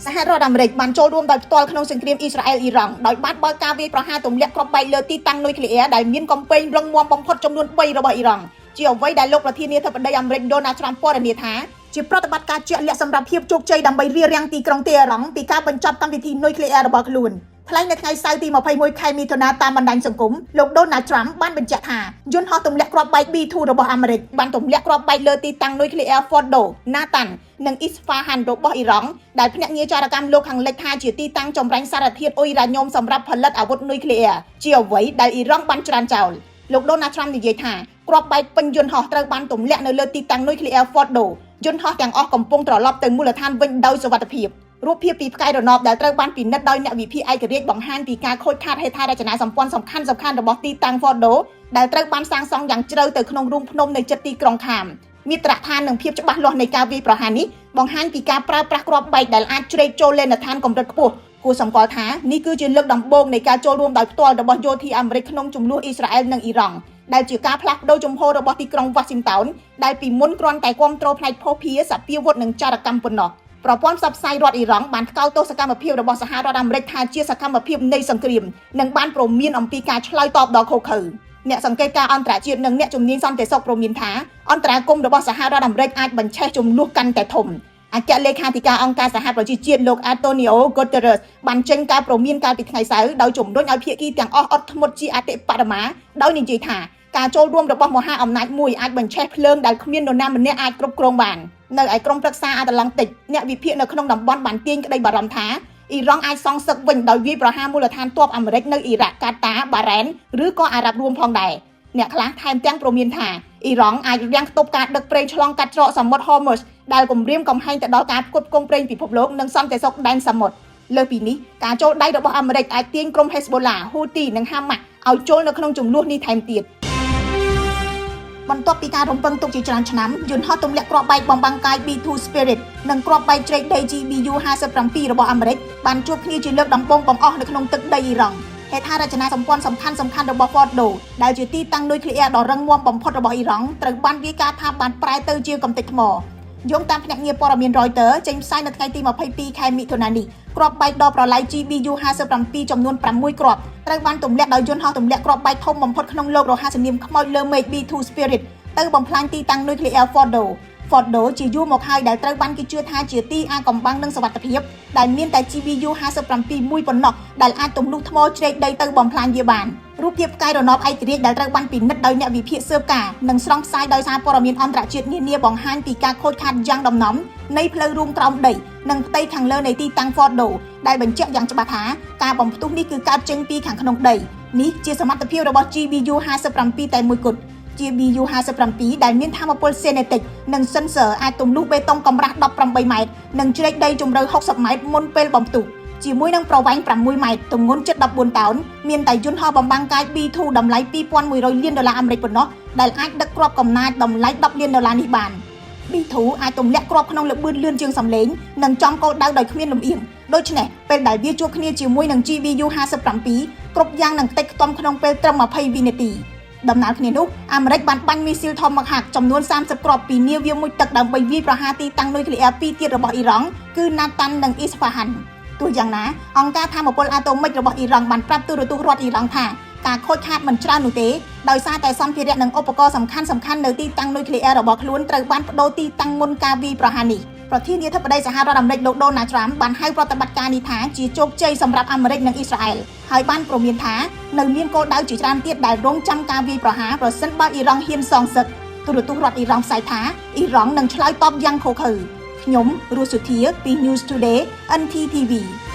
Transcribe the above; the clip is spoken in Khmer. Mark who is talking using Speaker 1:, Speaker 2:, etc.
Speaker 1: សហរដ្ឋអាមេរិកបានចូលរួមដោយផ្ទាល់ក្នុងសង្គ្រាមអ៊ីស្រាអែលអ៊ីរ៉ង់ដោយបានបើកការវាយប្រហារទម្លាក់គ្រាប់បែកលើទីតាំងនុយក្លេអ៊ែរដែលមានកំពែងរឹងមាំបំផុតចំនួន3របស់អ៊ីរ៉ង់ជាអ្វីដែលលោកប្រធានាធិបតីអាមេរិកដូណាល់ត្រាំពណ៌នាថាជាប្រតិបត្តិការជាក់លាក់សម្រាប់ភាពជោគជ័យដើម្បីរារាំងទីក្រុងតេហេរ៉ង់ពីការបញ្ចប់កម្មវិធីនុយក្លេអ៊ែររបស់ខ្លួនថ្លែងនៅថ្ងៃសៅរ៍ទី21ខែមិថុនាតាមបណ្ដាញសង្គមលោកដូណាល់ត្រាំបានបញ្ជាក់ថាយន្តហោះទម្លាក់គ្រាប់បែក B2 របស់អាមេរិកបានទម្លាក់គ្រាប់បែកលើទីតាំងនុយក្លេអ៊ែរ Fordo, Natanz និង Isfahan របស់អ៊ីរ៉ង់ដែលភ្នាក់ងារចារកម្មលោកខាងលិចថាជាទីតាំងចម្រាញ់សារធាតុអ៊ុយរ៉ាញ៉ូមសម្រាប់ផលិតអាវុធនុយក្លេអ៊ែរជាអ្វីដែលអ៊ីរ៉ង់បានច្រានចោលលោកដូណាល់ត្រាំនិយាយថាគ្រាប់បែកពេញយន្តហោះត្រូវបានទម្លាក់នៅលើទីតាំងនុយក្លេអ៊ែរ Fordo យន្តហោះទាំងអស់កំពុងត្រឡប់ទៅមូលដ្ឋានវិញដោយសុវត្ថិភាពរូបភាពពីផ្កាយរណបដែលត្រូវបានពិនិត្យដោយអ្នកវិភាគឯករាជ្យបង្ហាញពីការខូចខាតហេដ្ឋារចនាសម្ព័ន្ធសំខាន់ៗរបស់ទីតាំង Fordo ដែលត្រូវបានសាងសង់យ៉ាងជ្រៅទៅក្នុងរូងភ្នំនៅជិតទីក្រុងខាមមាត្រដ្ឋាននិងភាពច្បាស់លាស់នៃការវាយប្រហារនេះបង្ហាញពីការប្រើប្រាស់គ្រាប់បែកដែលអាចជ្រែកចូលលេនដ្ឋានកម្រិតខ្ពស់គួរសម្គាល់ថានេះគឺជាលើកដំបូងនៃការចូលរួមដោយផ្ទាល់របស់យោធាអាមេរិកក្នុងជម្លោះអ៊ីស្រាអែលនិងអ៊ីរ៉ង់ដែលជាការផ្លាស់ប្ដូរជំហររបស់ទីក្រុងវ៉ាស៊ីនតោនដែលពីមុនគ្រាន់តែគាំទ្រផ្នែកភស្តុភារសព្វាវុធនិងចារកម្មប៉ុណ្ណោះប្រព័ន្ធផ្សព្វផ្សាយរដ្ឋអ៊ីរ៉ង់បានថ្កោលទោសសកម្មភាពរបស់សហរដ្ឋអាមេរិកថាជាសកម្មភាពនៃសង្គ្រាមនិងបានព្រមានអំពីការឆ្លើយតបដ៏ឃោរឃៅអ្នកសង្កេតការណ៍អន្តរជាតិនិងអ្នកជំនាញសន្តិសុខព្រមានថាអន្តរាគមន៍របស់សហរដ្ឋអាមេរិកអាចបញ្ឆេះជម្លោះកាន់តែធំអគ្គលេខាធិការអង្គការសហប្រជាជាតិលោក Antonio Guterres បានចេញការព្រមានកាលពីថ្ងៃសៅរ៍ដោយជំរុញឲ្យភាគីទាំងអស់អត់ធ្មត់ជាអតិបរមាដោយនិយាយថាការចូលរួមរបស់មហាអំណាចមួយអាចបញ្ឆេះភ្លើងដែលគ្មាននរណាម្នាក់អាចគ្រប់គ្រងបាននៅឯក្រុមប្រឹក្សាអាត្លង់តិកអ្នកវិភាគនៅក្នុងតំបន់បានទាញក្តីបារម្ភថាអ៊ីរ៉ង់អាចសងសឹកវិញដោយវាយប្រហារមូលដ្ឋានទ័ពអាមេរិកនៅអ៊ីរ៉ាក់កាតាបារ៉ែនឬក៏អារ៉ាប់រួមផងដែរអ្នកខ្លះថែមទាំងព្រមានថាអ៊ីរ៉ង់អាចរាំងខ្ទប់ការដឹកប្រេងឆ្លងកាត់ច្រកសមុទ្រ Hormuz ដែលគំរាមកំហែងទៅដល់ការផ្គត់ផ្គង់ប្រេងពិភពលោកនិងសន្តិសុខដែនសមុទ្រលើសពីនេះការចូលដៃរបស់អាមេរិកអាចទាញក្រុម Hezbollah, Houthi និង Hamas ឲ្យចូលនៅក្នុងជម្លោះនេះថែមទៀតបន្ទាប់ពីការរំពឹងទុកជាច្រើនឆ្នាំយន្តហោះទម្លាក់គ្រាប់បែកបំបាំងកាយ B2 Spirit និងគ្រាប់បែកជ្រែកដី GBU 57របស់អាមេរិកបានជួបគ្នាជាលើកដំបូងបង្អស់នៅក្នុងទឹកដីអ៊ីរ៉ង់ហេដ្ឋារចនាសម្ព័ន្ធសំខាន់សំខាន់របស់ Fordo ដែលជាទីតាំងនុយក្លេអ៊ែរដ៏រឹងមាំបំផុតរបស់អ៊ីរ៉ង់ត្រូវបានវាយការណ៍ថាបានប្រែទៅជាកំទេចថ្មយោងតាមភ្នាក់ងារព័ត៌មាន Reuters ចេញផ្សាយនៅថ្ងៃទី22ខែមិថុនានេះគ្រាប់បែកដ៏ប្រឡាយ GBU 57ចំនួន6គ្រាប់ត្រូវបានទម្លាក់ដោយយន្តហោះទម្លាក់គ្រាប់បែកធំបំផុតក្នុងលោករហស្សនាមខ្មោចលើមេឃ B2 Spirit ទៅបំផ្លាញទីតាំងនុយក្លេអ៊ែរ Fordo Fordo ជាយូរមកហើយដែលត្រូវបានគេជឿថាជាទីអាកំបាំងនិងសុវត្ថិភាពដែលមានតែ GBU 57មួយប៉ុណ្ណោះដែលអាចទម្លុះថ្មជ្រែកដីទៅបំផ្លាញវាបានរូបភាពផ្កាយរណបឯករាជ្យដែលត្រូវបានពិនិត្យដោយអ្នកវិភាគស៊ើបការនិងស្រង់ផ្សាយដោយសារព័ត៌មានអន្តរជាតិនានាបង្ហាញពីការខូចខាតយ៉ាងដំណំនៃផ្លូវរួមក្រោមដីនិងផ្ទៃខាងលើនៃទីតាំង Fordo ដែលបញ្ជាក់យ៉ាងច្បាស់ថាការបំផ្ទុះនេះគឺកើតចេញពីខាងក្នុងដីនេះជាសមត្ថភាពរបស់ GBU 57តែមួយគត់ GBU 57ដែលមានថាមពល Cinetic និង sensor អាចទម្លុះបេតុងកម្រាស់18ម៉ែត្រនិងជ្រែកដីជម្រៅ60ម៉ែត្រមុនពេលបំផ្ទុះជាមួយនឹងប្រវែង6ម៉ែត្រទម្ងន់ជិត14តោនមានតែយន្តហោះបំបាំងកាយ B2 តម្លៃ2100លានដុល្លារអាមេរិកប៉ុណ្ណោះដែលអាចដឹកគ្រាប់កំណាចតម្លៃ10លានដុល្លារនេះបាន B2 អាចទម្លាក់គ្រាប់ក្នុងល្បឿនលឿនជាងសំឡេងនិងចំគោលដៅដោយគ្មានលំអៀងដូច្នេះពេលដែលវាជួបគ្នាជាមួយនឹង GBU 57គ្រប់យ៉ាងនឹងខ្ទេចខ្ទំក្នុងពេលត្រឹម20វិនាទីដំណើរគ្នានោះអាមេរិកបានបាញ់មីស៊ីល Tomahawk ចំនួន30គ្រាប់ពីនាវាមួយទឹកដើម្បីវាយប្រហារទីតាំងនុយក្លេអ៊ែរពីរទៀតរបស់អ៊ីរ៉ង់គឺណាតាន់និងអ៊ីស្ហ្វាហាន់ទោះយ៉ាងណាអង្គការថាមពលអាតូមិករបស់អ៊ីរ៉ង់បានប្រាប់ទូរទស្សន៍រដ្ឋអ៊ីរ៉ង់ថាការខូចខាតមិនច្រើននោះទេដោយសារតែសម្ភារៈនិងឧបករណ៍សំខាន់សំខាន់នៅទីតាំងនុយក្លេអ៊ែររបស់ខ្លួនត្រូវបានប្ដូរទីតាំងមុនការវាយប្រហារនេះប្រធានាធិបតីសហរដ្ឋអាមេរិកលោកដូណាល់ត្រាំបានហៅប្រតិបត្តិការនេះថាជាជោគជ័យសម្រាប់អាមេរិកនិងអ៊ីស្រាអែលហើយបានព្រមានថានៅមានគោលដៅជាច្រើនទៀតដែលរងចាំការវាយប្រហារប្រសិនបើអ៊ីរ៉ង់ហ៊ានសងសឹកទូរទស្សន៍រដ្ឋអ៊ីរ៉ង់ផ្សាយថាអ៊ីរ៉ង់នឹងឆ្លើយតបយ៉ាងឃោរឃៅខ្ញុំរស់សុធាពី News Today NTTV។